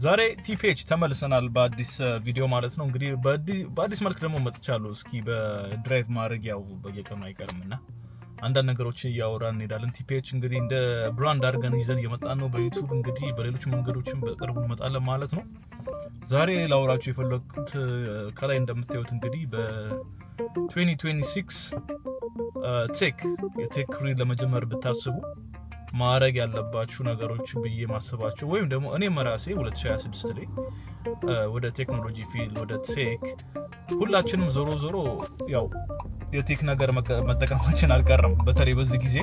ዛሬ TPH ተመልሰናል በአዲስ ቪዲዮ ማለት ነው። እንግዲህ በአዲስ መልክ ደግሞ መጥቻለሁ። እስኪ በ drive ማድረግ ያው በየቀኑ አይቀርም እና አንዳንድ ነገሮችን እያወራን እንሄዳለን። TPH እንግዲህ እንደ brand አድርገን ይዘን እየመጣን ነው። በ YouTube እንግዲህ በሌሎች መንገዶችን በቅርቡ እንመጣለን ማለት ነው። ዛሬ ላወራችሁ የፈለግኩት ከላይ እንደምታዩት እንግዲህ በ2026 tech የ tech career ለመጀመር ብታስቡ ማድረግ ያለባችሁ ነገሮች ብዬ ማስባቸው ወይም ደግሞ እኔም ራሴ 2026 ላይ ወደ ቴክኖሎጂ field፣ ወደ tech፣ ሁላችንም ዞሮ ዞሮ ያው የ tech ነገር መጠቀማችን አልቀረም፣ በተለይ በዚህ ጊዜ።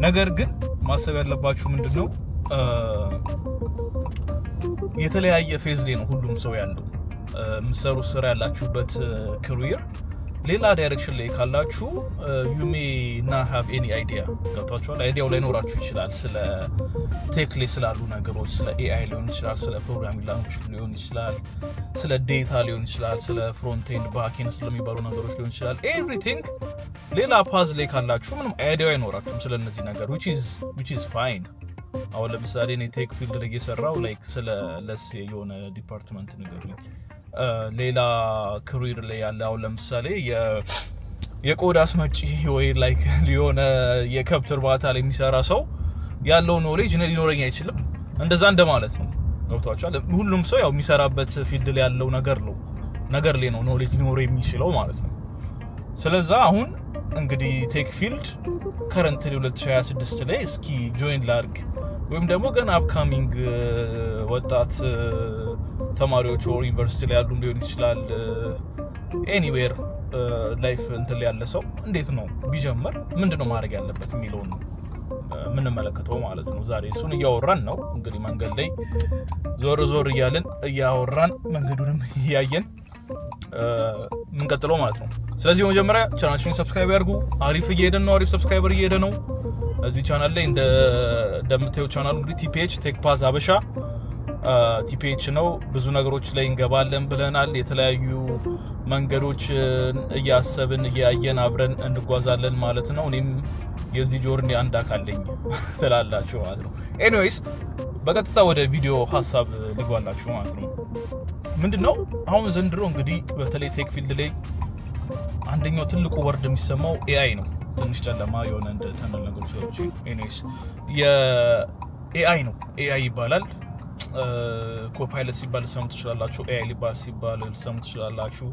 ነገር ግን ማሰብ ያለባችሁ ምንድን ነው፣ የተለያየ phase ላይ ነው ሁሉም ሰው ያለው። የምትሰሩት ስራ፣ ያላችሁበት career ሌላ direction ላይ ካላችሁ you may not have any idea። ገብቷችኋል? Idea ው ላይኖራችሁ ይችላል። ስለ tech ላይ ስላሉ ነገሮች፣ ስለ AI ሊሆን ይችላል፣ ስለ programming language ሊሆን ይችላል፣ ስለ data ሊሆን ይችላል፣ ስለ frontend, backend ስለሚባሉ ነገሮች ሊሆን ይችላል። Everything ሌላ path ላይ ካላችሁ ምንም idea ው አይኖራችሁም ስለ እነዚህ ነገር፣ which is fine። አሁን ለምሳሌ እኔ tech field ላይ እየሰራው like ስለ let's say የሆነ department ንገሩኝ፣ ሌላ career ላይ ያለ፣ አሁን ለምሳሌ የቆዳ አስመጪ ወይ like የሆነ የከብት እርባታ ላይ የሚሰራ ሰው ያለው knowledge እኔ ሊኖረኝ አይችልም። እንደዛ እንደማለት ነው። ገብቷችኋል? ሁሉም ሰው ያው የሚሰራበት field ላይ ያለው ነገር ላይ ነው knowledge ሊኖረው የሚችለው ማለት ነው። ስለዛ አሁን እንግዲህ tech field currently 2026 ላይ እስኪ join ላርግ ወይም ደግሞ ገና upcoming ወጣት ተማሪዎች or ዩኒቨርሲቲ ላይ ያሉም ሊሆን ይችላል፣ anywhere life እንትን ላይ ያለ ሰው እንዴት ነው ቢጀምር ምንድን ነው ማድረግ ያለበት የሚለውን ነው የምንመለከተው ማለት ነው። ዛሬ እሱን እያወራን ነው። እንግዲህ መንገድ ላይ ዞር ዞር እያልን እያወራን መንገዱንም እያየን የምንቀጥለው ማለት ነው። ስለዚህ በመጀመሪያ ቻናላችንን subscribe ያድርጉ። አሪፍ እየሄደን ነው። አሪፍ subscriber እየሄደ ነው። እዚህ ቻናል ላይ እንደምታዩት ቻናሉ እንግዲህ TPH Tech Path አበሻ TPH ነው። ብዙ ነገሮች ላይ እንገባለን ብለናል። የተለያዩ መንገዶች እያሰብን እያየን አብረን እንጓዛለን ማለት ነው። እኔም የዚህ journey አንድ አካል ነኝ ትላላችሁ ማለት ነው። Anyways፣ በቀጥታ ወደ ቪዲዮ ሀሳብ ልግባላችሁ ማለት ነው። ምንድን ነው፣ አሁን ዘንድሮ እንግዲህ በተለይ tech field ላይ አንደኛው ትልቁ word የሚሰማው AI ነው። ትንሽ ጨለማ የሆነ እንደ tunnel ነገሮች ስለሆኑ፣ anyways የ AI ነው። AI ይባላል። Copilot ሲባል ልትሰሙ ትችላላችሁ። AI ሊባል ሲባል ልትሰሙ ትችላላችሁ።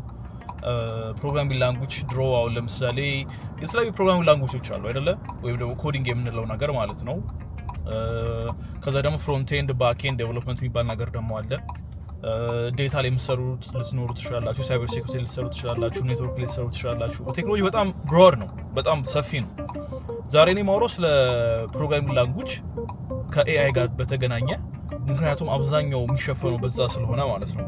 Programming language ድሮ አሁን ለምሳሌ የተለያዩ programming language ኦች አሉ አይደለ? ወይም ደግሞ coding የምንለው ነገር ማለት ነው። ከዛ ደግሞ frontend, backend development የሚባል ነገር ደግሞ አለ። Data ላይ የምትሰሩት ልትኖሩ ትችላላችሁ። Cyber security ልትሰሩ ትችላላችሁ። ኔትወርክ ላይ ልትሰሩ ትችላላችሁ። ቴክኖሎጂ በጣም broad ነው፣ በጣም ሰፊ ነው። ዛሬ እኔ የማወራው ስለ programming language ከ AI ጋር በተገናኘ፣ ምክንያቱም አብዛኛው የሚሸፈነው በዛ ስለሆነ ማለት ነው፣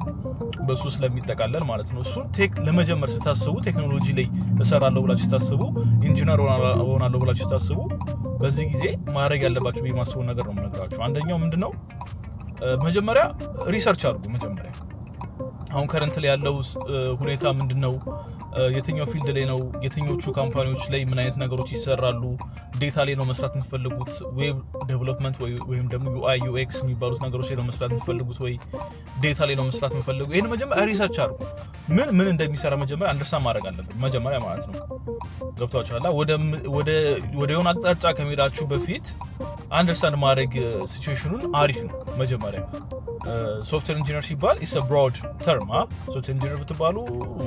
በሱ ስለሚጠቃለል ማለት ነው። እሱን tech ለመጀመር ስታስቡ፣ ቴክኖሎጂ ላይ እሰራለሁ ብላችሁ ስታስቡ፣ ኢንጂነር እሆናለሁ ብላችሁ ስታስቡ በዚህ ጊዜ ማድረግ ያለባችሁ ብዬ የማስበው ነገር ነው የምነግራችሁ። አንደኛው ምንድነው? መጀመሪያ research አድርጉ። መጀመሪያ አሁን current ላይ ያለው ሁኔታ ምንድን ነው? የትኛው field ላይ ነው? የትኞቹ company ዎች ላይ ምን አይነት ነገሮች ይሰራሉ? Data ላይ ነው መስራት የምትፈልጉት? Web development ወይም ደግሞ UI UX የሚባሉት ነገሮች ላይ ነው መስራት የምትፈልጉት ወይ data ላይ ነው መስራት የምትፈልጉት? ይህን መጀመሪያ research አድርጉ። ምን ምን እንደሚሰራ መጀመሪያ understand ማድረግ አለብን መጀመሪያ ማለት ነው። ገብቷችኋል? ወደ የሆነ አቅጣጫ ከመሄዳችሁ በፊት understand ማድረግ situation ኑን አሪፍ ነው። መጀመሪያ software engineer ሲባል it's broad term። Software engineer ብትባሉ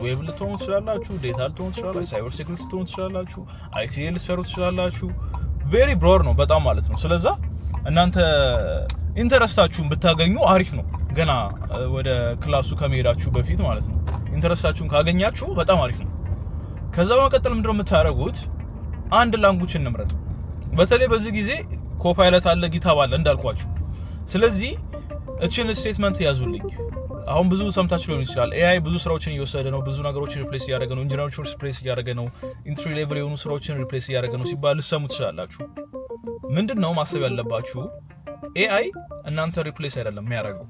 web ልትሆኑ ትችላላችሁ፣ data ልትሆኑ ትችላላችሁ፣ cyber security ልትሆኑ ትችላላችሁ፣ IT ልትሰሩ ትችላላችሁ። Very broad ነው በጣም ማለት ነው። ስለዛ እናንተ interest ኣችሁን ብታገኙ አሪፍ ነው። ገና ወደ class ኡ ከመሄዳችሁ በፊት ማለት ነው። Interest ኣችሁን ካገኛችሁ በጣም አሪፍ ነው። ከዛ በመቀጠል ምንድነው የምታደርጉት? አንድ language እንምረጥ። በተለይ በዚህ ጊዜ Copilot አለ፣ GitHub አለ እንዳልኳችሁ። ስለዚህ እችን statement ያዙልኝ። አሁን ብዙ ሰምታችሁ ሊሆን ይችላል። AI ብዙ ስራዎችን እየወሰደ ነው፣ ብዙ ነገሮችን replace እያደረገ ነው፣ ኢንጂነሮችን replace እያደረገ ነው፣ entry level የሆኑ ስራዎችን replace እያደረገ ነው ሲባል ልትሰሙ ትችላላችሁ። ምንድን ነው ማሰብ ያለባችሁ? AI እናንተ replace አይደለም የሚያደርገው፣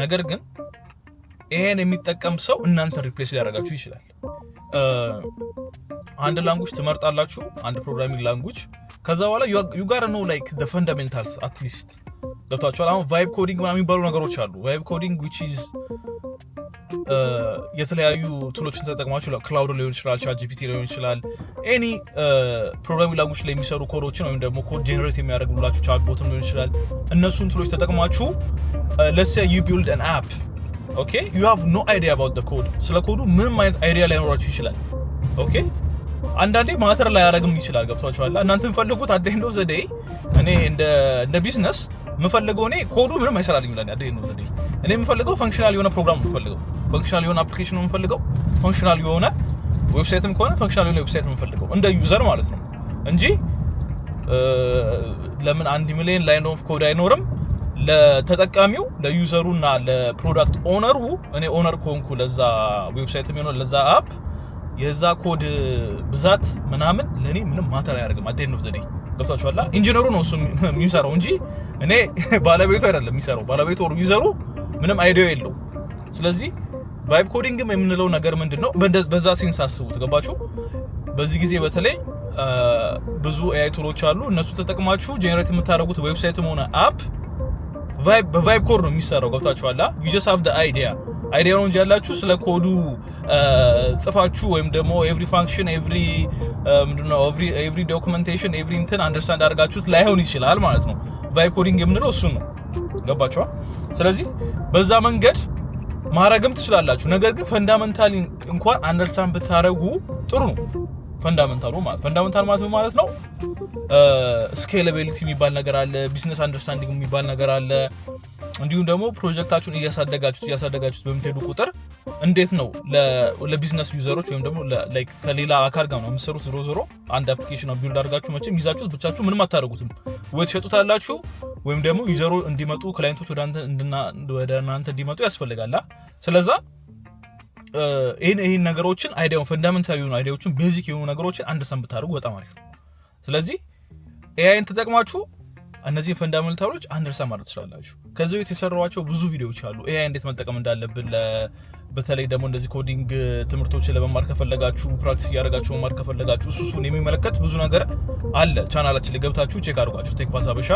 ነገር ግን AI ን የሚጠቀም ሰው እናንተን replace ሊያደርጋችሁ ይችላል። አንድ language ትመርጣላችሁ፣ አንድ programming language። ከዛ በኋላ you gotta know like fundamentals at least። ገብቷችኋል? አሁን vibe coding ምናምን የሚባሉ ነገሮች አሉ። Vibe coding, which is የተለያዩ tool ኦችን ተጠቅማችሁ፣ Claude ሊሆን ይችላል፣ ChatGPT ሊሆን ይችላል፣ any programming language ላይ የሚሰሩ ኮዶችን ወይም ደግሞ code generate የሚያደርጉላችሁ chatbot ም ሊሆን ይችላል። እነሱን tool ኦች ተጠቅማችሁ፣ let's say you build an app, okay, you have no idea about the code። ስለ ኮዱ ምንም አይነት idea ላይኖራችሁ ይችላል። Okay, አንዳንዴ matter ላያደርግም ይችላል። ገብቷችኋል? እናንተ የምፈልጉት at the end of the day፣ እኔ እንደ ቢዝነስ የምፈልገው፣ እኔ ኮዱ ምንም አይሰራልኝም። ለኔ at the end of the day እኔ የምፈልገው functional የሆነ ፕሮግራም ነው የምፈልገው፣ functional የሆነ application ነው የምፈልገው፣ functional የሆነ website ም ከሆነ functional የሆነ website ነው የምፈልገው እንደ user ማለት ነው እንጂ ለምን 1 ሚሊዮን line of code አይኖርም? ለተጠቃሚው፣ ለ user ኡ እና ለ product owner ኡ፣ እኔ owner ከሆንኩ ለዛ website የሚሆነው ለዛ app፣ የዛ ኮድ ብዛት ምናምን ለእኔ ምንም matter አያደርግም። At the end of the day፣ ገብቷችኋል? ኢንጂነሩ ነው እሱ የሚሰራው እንጂ እኔ ባለቤቱ አይደለም የሚሰራው። ባለቤቱ or user ኡ ምንም idea የለው። ስለዚህ vibe coding ም የምንለው ነገር ምንድን ነው? በዛ sense አስቡት። ገባችሁ? በዚህ ጊዜ በተለይ ብዙ AI tool ኦች አሉ። እነሱ ተጠቅማችሁ generate የምታደርጉት website ም ሆነ app በ vibe code ነው የሚሰራው። ገብታችኋል? You just have the idea። Idea ነው እንጂ ያላችሁ ስለ ኮዱ ጽፋችሁ ወይም ደግሞ every function፣ every ምንድነው፣ every documentation፣ every እንትን understand አድርጋችሁት ላይሆን ይችላል ማለት ነው። Vibe coding የምንለው እሱን ነው። ገባችኋል? ስለዚህ በዛ መንገድ ማድረግም ትችላላችሁ። ነገር ግን fundamentally እንኳን understand ብታደርጉ ጥሩ ነው። Fundamental ኡ ማለት፣ fundamental ማለት ምን ማለት ነው? Scalability የሚባል ነገር አለ። Business understanding የሚባል ነገር አለ። እንዲሁም ደግሞ ፕሮጀክታችሁን እያሳደጋችሁት እያሳደጋችሁት በምትሄዱ ቁጥር እንዴት ነው ለ business user ኦች ወይም ደግሞ ከሌላ አካል ጋር ነው የምትሰሩት። ዞሮ ዞሮ አንድ application build አድርጋችሁ መቼም ይዛችሁት ብቻችሁ ምንም አታደርጉትም። ወይ ትሸጡታላችሁ ወይም ደግሞ user ኡ እንዲመጡ፣ client ኦች ወደ እናንተ እንዲመጡ ያስፈልጋል። ስለዛ ይህን ነገሮችን፣ idea ውን፣ fundamental የሆኑ idea ዎችን፣ basic የሆኑ ነገሮችን understand ብታደርጉ በጣም አሪፍ ነው። ስለዚህ AI ን ተጠቅማችሁ እነዚህን fundamental ኦች understand ማድረግ ትችላላችሁ። ከዚህ በፊት የሰራኋቸው ብዙ ቪዲዮዎች አሉ፣ AI እንዴት መጠቀም እንዳለብን። በተለይ ደግሞ እንደዚህ coding ትምህርቶችን ለመማር ከፈለጋችሁ፣ practice እያደረጋችሁ መማር ከፈለጋችሁ፣ እሱን የሚመለከት ብዙ ነገር አለ። ቻናላችን ላይ ገብታችሁ check አድርጓቸው። Tech Path ሀበሻ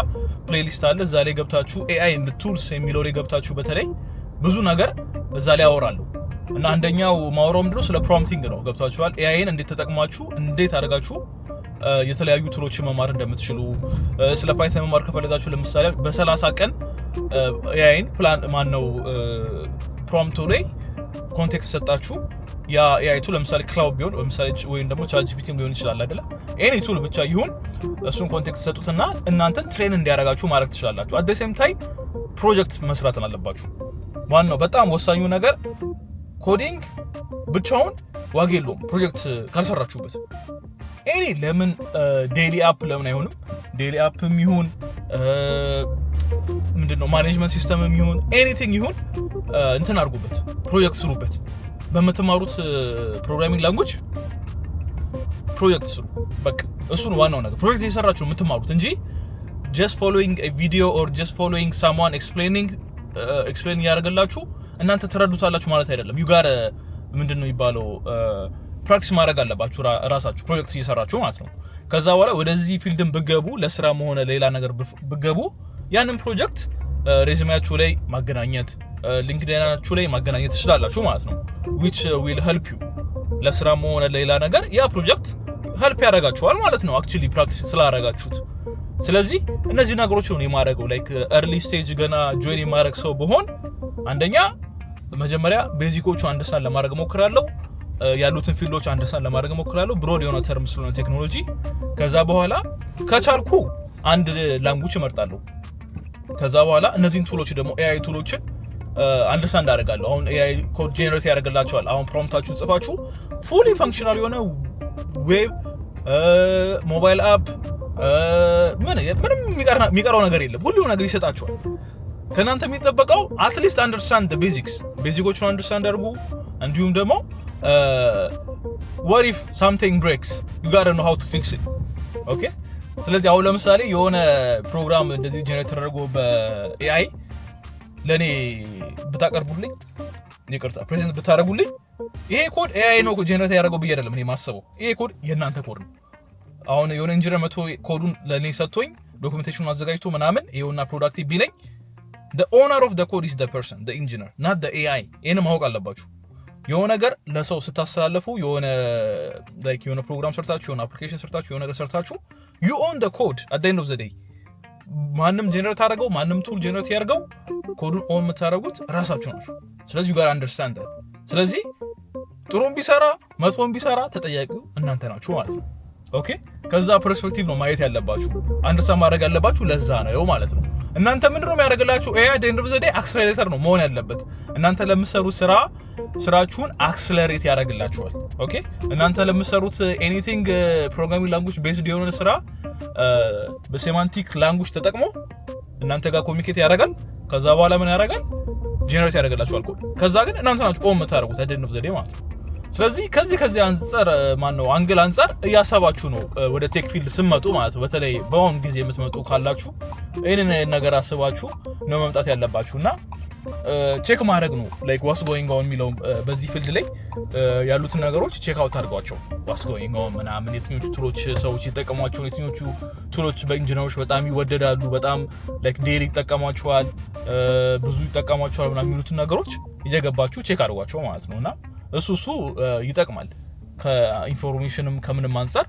playlist አለ። እዛ ላይ ገብታችሁ AI and tools የሚለው ላይ ገብታችሁ በተለይ ብዙ ነገር እዛ ላይ አወራለሁ። እና አንደኛው ማውራው ምንድነው? ስለ prompting ነው። ገብታችኋል? AI ን እንዴት ተጠቅማችሁ፣ እንዴት አድርጋችሁ የተለያዩ tool ኦችን መማር እንደምትችሉ፣ ስለ Python መማር ከፈለጋችሁ ለምሳሌ በ30 ቀን AI ን ፕላን ማን ነው prompt ኡ ላይ context ሰጣችሁ ያ AI tool፣ ለምሳሌ Claude ቢሆን ለምሳሌ ወይም ደግሞ ChatGPT ሊሆን ይችላል አይደለ? Any tool ብቻ ይሁን፣ እሱን context ሰጡትና እናንተን train እንዲያደርጋችሁ ማድረግ ትችላላችሁ። At same time ፕሮጀክት መስራት አለባችሁ። ዋናው በጣም ወሳኙ ነገር coding ብቻውን ዋጋ የለውም ፕሮጀክት ካልሰራችሁበት። Any ለምን daily app ለምን አይሆንም? Daily app ም ይሁን፣ ምንድነው፣ management system ም ይሁን፣ anything ይሁን፣ እንትን አድርጉበት፣ ፕሮጀክት ስሩበት። በምትማሩት programming language ፕሮጀክት ስሩ። በቃ እሱን ዋናው ነገር፣ ፕሮጀክት እየሰራችሁ የምትማሩት እንጂ just following video or just following someone explaining፣ explain እያደረገላችሁ እናንተ ትረዱታላችሁ ማለት አይደለም። You gotta፣ ምንድን ነው የሚባለው፣ practice ማድረግ አለባችሁ ራሳችሁ ፕሮጀክት እየሰራችሁ ማለት ነው። ከዛ በኋላ ወደዚህ field ን ብገቡ፣ ለስራም ሆነ ሌላ ነገር ብገቡ፣ ያንን ፕሮጀክት resume ያችሁ ላይ ማገናኘት፣ LinkedIn ኣችሁ ላይ ማገናኘት ትችላላችሁ ማለት ነው። Which will help you። ለስራም ሆነ ሌላ ነገር ያ ፕሮጀክት help ያደርጋችኋል ማለት ነው፣ actually practice ስላደረጋችሁት። ስለዚህ እነዚህ ነገሮች ነው የማደርገው። Like early stage ገና join የማድረግ ሰው ብሆን አንደኛ መጀመሪያ basic ኦቹ understand ለማድረግ እሞክራለሁ። ያሉትን field ኦች understand ለማድረግ እሞክራለሁ። Broad የሆነ term ስለሆነ ቴክኖሎጂ። ከዛ በኋላ ከቻልኩ አንድ language እመርጣለሁ። ከዛ በኋላ እነዚህን tool ኦች ደግሞ፣ AI tool ኦችን understand አደርጋለሁ። አሁን AI code generate ያደርግላችኋል። አሁን prompt ኣችሁን ጽፋችሁ fully functional የሆነ web፣ mobile app፣ ምንም የሚቀረው ነገር የለም። ሁሉ ነገር ይሰጣችኋል። ከእናንተ የሚጠበቀው at least understand basics፣ basic ኦቹን understand አድርጉ። እንዲሁም ደግሞ what if something breaks, you gotta know how to fix it, okay። ስለዚህ አሁን ለምሳሌ የሆነ ፕሮግራም እንደዚህ generate ተደርጎ በ AI ለእኔ ብታቀርቡልኝ፣ ይቅርታ፣ present ብታደርጉልኝ፣ ይሄ code AI ነው generate ያደረገው ብዬ አይደለም እኔ ማስበው። ይሄ ኮድ የእናንተ ኮድ ነው። አሁን የሆነ ኢንጂነር መቶ ኮዱን ለእኔ ሰጥቶኝ Documentation ኑን አዘጋጅቶ ምናምን ይኸውና product ቢለኝ the owner of the code is the person, the engineer, not the AI። ይህን ማወቅ አለባችሁ። የሆነ ነገር ለሰው ስታስተላልፉ፣ የሆነ like የሆነ ፕሮግራም ሰርታችሁ፣ የሆነ application ሰርታችሁ፣ የሆነ ነገር ሰርታችሁ፣ you own the code at the end of the day። ማንም generate አደረገው፣ ማንም tool generate ያደርገው፣ code ኡን own የምታደርጉት ራሳችሁ ናችሁ። ስለዚህ you gotta understand። ስለዚህ ጥሩም ቢሰራ መጥፎም ቢሰራ ተጠያቂው እናንተ ናችሁ ማለት ነው። Okay፣ ከዛ perspective ነው ማየት ያለባችሁ፣ understand ማድረግ ያለባችሁ ለዛ ነው ማለት ነው። እናንተ ምንድን ነው የሚያደርግላችሁ? AI at the end of the day accelerator ነው መሆን ያለበት። እናንተ ለምትሰሩት ስራ ስራችሁን accelerate ያደርግላችኋል። Okay፣ እናንተ ለምትሰሩት anything programming language based የሆነ ስራ በ semantic language ተጠቅሞ እናንተ ጋር communicate ያደርጋል። ከዛ በኋላ ምን ያደርጋል? Generate ያደርግላችኋል ኮድ። ከዛ ግን እናንተ ናችሁ own የምታደርጉት at the end of the day ማለት ነው። ስለዚህ ከዚህ አንጻር፣ ማን ነው angle አንጻር እያሰባችሁ ነው ወደ tech field ስትመጡ ማለት ነው። በተለይ በአሁኑ ጊዜ የምትመጡ ካላችሁ ይህንን ነገር አስባችሁ ነው መምጣት ያለባችሁ እና check ማድረግ ነው like what's going on የሚለው። በዚህ field ላይ ያሉትን ነገሮች check out አድርጓቸው። What's going on ምናምን፣ የትኞቹ tool ኦች ሰዎች ይጠቀሟቸው፣ የትኞቹ tool ኦች በ engineer ኦች በጣም ይወደዳሉ፣ በጣም like daily ይጠቀሟቸዋል፣ ብዙ ይጠቀሟቸዋል ምናምን የሚሉትን ነገሮች እየገባችሁ check አድርጓቸው ማለት ነው። እና እሱ ይጠቅማል። ከ information ም ከምንም አንጻር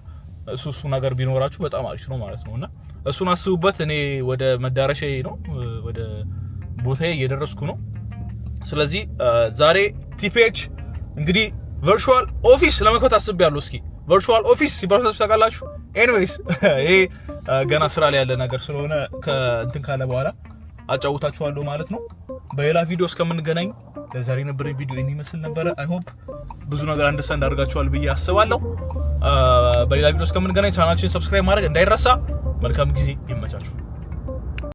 እሱ ነገር ቢኖራችሁ በጣም አሪፍ ነው ማለት ነው። እና እሱን አስቡበት። እኔ ወደ መዳረሻዬ ነው፣ ወደ ቦታዬ እየደረስኩ ነው። ስለዚህ ዛሬ TPH እንግዲህ virtual office ለመክፈት አስቤያለሁ። እስኪ virtual office ሲባል ታውቃላችሁ? Anyways፣ ይሄ ገና ስራ ላይ ያለ ነገር ስለሆነ ከእንትን ካለ በኋላ አጫውታችኋለሁ ማለት ነው። በሌላ ቪዲዮ እስከምንገናኝ ለዛሬ የነበረኝ ቪዲዮ ይህን ይመስል ነበረ። I hope ብዙ ነገር understand አድርጋችኋል ብዬ አስባለሁ። በሌላ ቪዲዮ እስከምንገናኝ ቻናላችን subscribe ማድረግ እንዳይረሳ። መልካም ጊዜ፣ ይመቻችሁ።